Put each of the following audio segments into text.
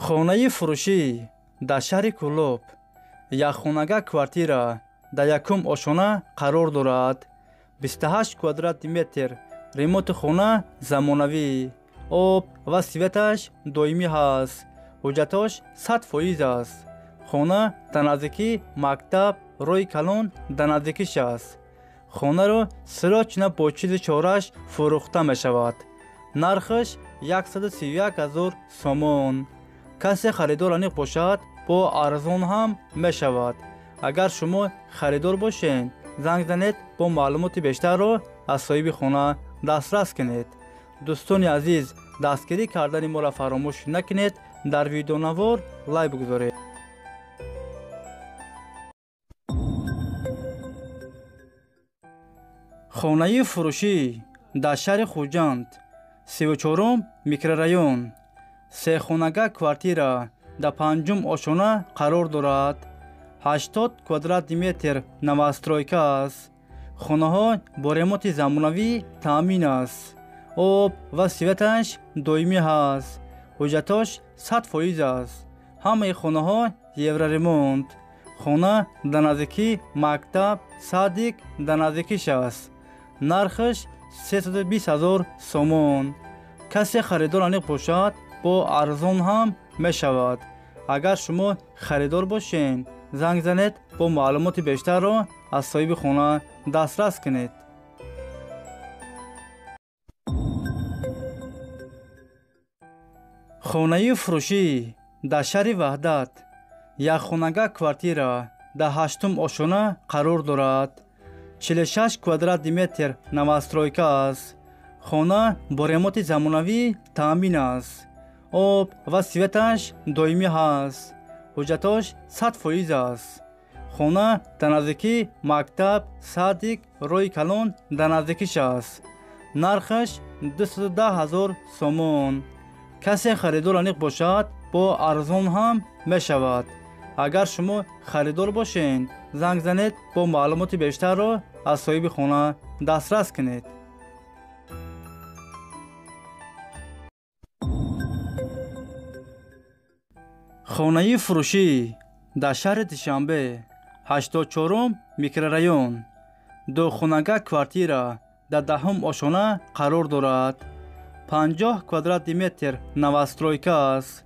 Хонаи фурӯшӣ дар шаҳри Кӯлоб якхонага квартира дар якум ошона қарор дорад. 28 квадрати метр ремонти хона замонавӣ, об ва светаш доимӣ ҳаст, ҳуҷҷатош 100% аст. Хона дар наздикии мактаб, роҳи калон дар наздикиш аст. Хонаро срочно бо чизи чораш фурӯхта мешавад. Нархаш 131 000 сомон. Касе харидор аниқ бошад, бо арзон ҳам мешавад. Агар шумо харидор бошед, занг занед, бо маълумоти бештарро аз соҳиби хона дастрас кунед. Дӯстони азиз, дастгирӣ кардани моро фаромӯш накунед, дар видеонавор лайк бигузоред. Хонаи фурӯшӣ дар шаҳри Хуҷанд, 34 микрорайон, сехонага квартира дар панҷум ошона қарор дорад. 80 квадрати метр новостройка аст. Хонаҳо бо ремонти замонавӣ таъмин аст. Об ва светаш доимӣ ҳаст. Ҳуҷҷатош 100% аст. Ҳамаи хонаҳо евроремонт. Хона дар наздикии мактаб, садик дар наздикиш аст. Нархаш 320 000 сомон. Касе харидор аниқ бошад, бо арзон ҳам мешавад. Агар шумо харидор бошед, занг занед, бо маълумоти бештарро аз соҳиби хона дастрас кунед. Хонаи фурӯшӣ дар шаҳри Ваҳдат, якхонага квартира дар ҳаштум ошона қарор дорад. 46 квадрати метр новостройка аст. Хона бо ремонти замонавӣ таъмин аст. Об ва светаш доимӣ ҳаст. Ҳуҷҷатош 100% аст. Хона дар наздикии мактаб, садик, роҳи калон дар наздикиш аст. Нархаш 210 000 сомон. Касе харидор аниқ бошад, бо арзон ҳам мешавад. Агар шумо харидор бошед, занг занед, бо маълумоти бештарро аз соҳиби хона дастрас кунед. Хонаи фурӯшӣ дар шаҳри Душанбе, 84 микрорайон, духонага квартира дар даҳум ошона қарор дорад. 50 квадрати метр новостройка аст.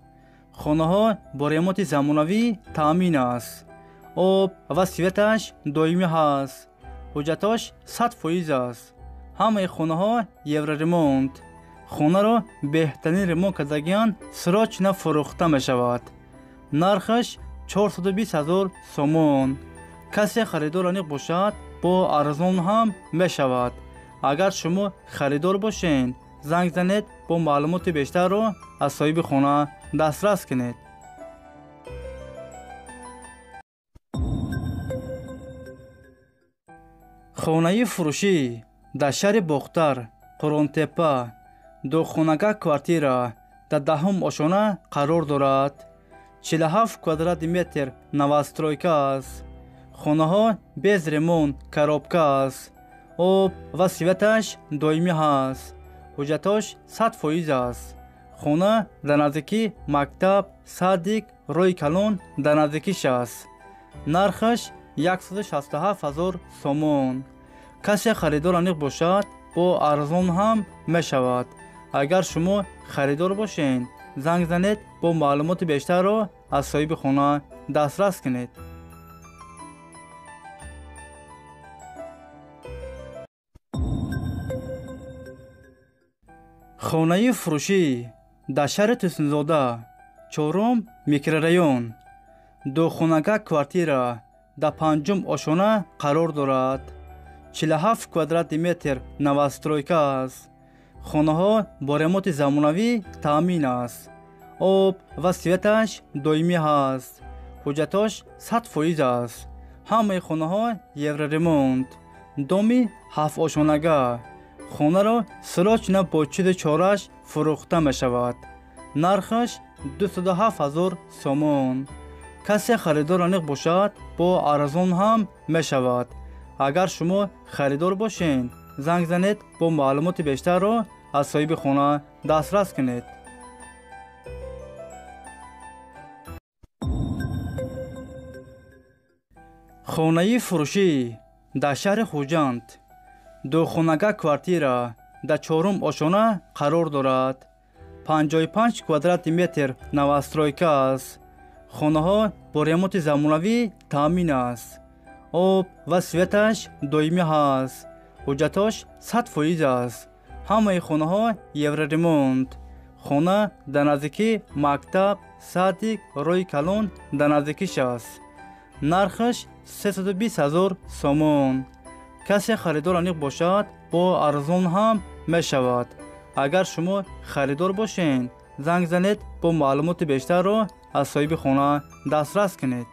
Хонаҳо бо ремонти замонавӣ таъмин аст. Об ва светаш доимӣ ҳаст. Ҳуҷҷатош 100% аст. Ҳамаи хонаҳо евроремонт. Хонаро беҳтарин ремонт кардагиан срочно фурӯхта мешавад. Нархаш 420 000 сомон. Касе харидор аниқ бошад, бо арзон ҳам мешавад. Агар шумо харидор бошед, занг занед, бо маълумоти бештарро аз соҳиби хона дастрас кунед. Хонаи фурӯшӣ дар шаҳри Бохтар, Қурғонтеппа, духонага квартира дар даҳум ошона қарор дорад. 47 квадрати метр новостройка аст. Хонаҳо без ремонт, коробка аст. Об ва светаш доимӣ ҳаст. Ҳуҷҷатош 100% аст. Хона дар наздикии мактаб, садик, роҳи калон дар наздикиш аст. Нархаш 167 000 сомон. Касе харидор аниқ бошад, бо арзон ҳам мешавад. Агар шумо харидор бошед, занг занед, бо маълумоти бештарро аз соҳиби хона дастрас кунед. Хонаи фурӯшӣ дар шаҳри Тӯсунзода, 4 микрорайон, духонага квартира дар панҷум ошона қарор дорад. 47 квадрати метр новостройка аст. Хонаҳо бо ремонти замонавӣ таъмин аст. Об ва светаш доимӣ ҳаст. Ҳуҷҷатош 100% аст. Ҳамаи хонаҳо евроремонт. Доми ҳафтошонага. Хонаро срочно бо чизи чораш фурӯхта мешавад. Нархаш 207 000 сомон. Касе харидор аниқ бошад, бо арзон ҳам мешавад. Агар шумо харидор бошед, занг занед, бо маълумоти бештарро аз соҳиби хона дастрас кунед. Хонаи фурӯшӣ дар шаҳри Хуҷанд, духонага квартира дар чорум ошона қарор дорад. 55 квадрати метр новостройка аст. Хонаҳо бо ремонти замонавӣ таъмин аст. Об ва светаш доимӣ ҳаст. Ҳуҷҷатош 100% аст. Ҳамаи хонаҳо евроремонт. Хона дар наздикии мактаб, садик, роҳи калон дар наздикиш аст. Нархаш 320 ҳазор сомон. Касе харидор аниқ бошад, бо арзон ҳам мешавад. Агар шумо харидор бошед, занг занед, бо маълумоти бештарро аз соҳиби хона дастрас кунед.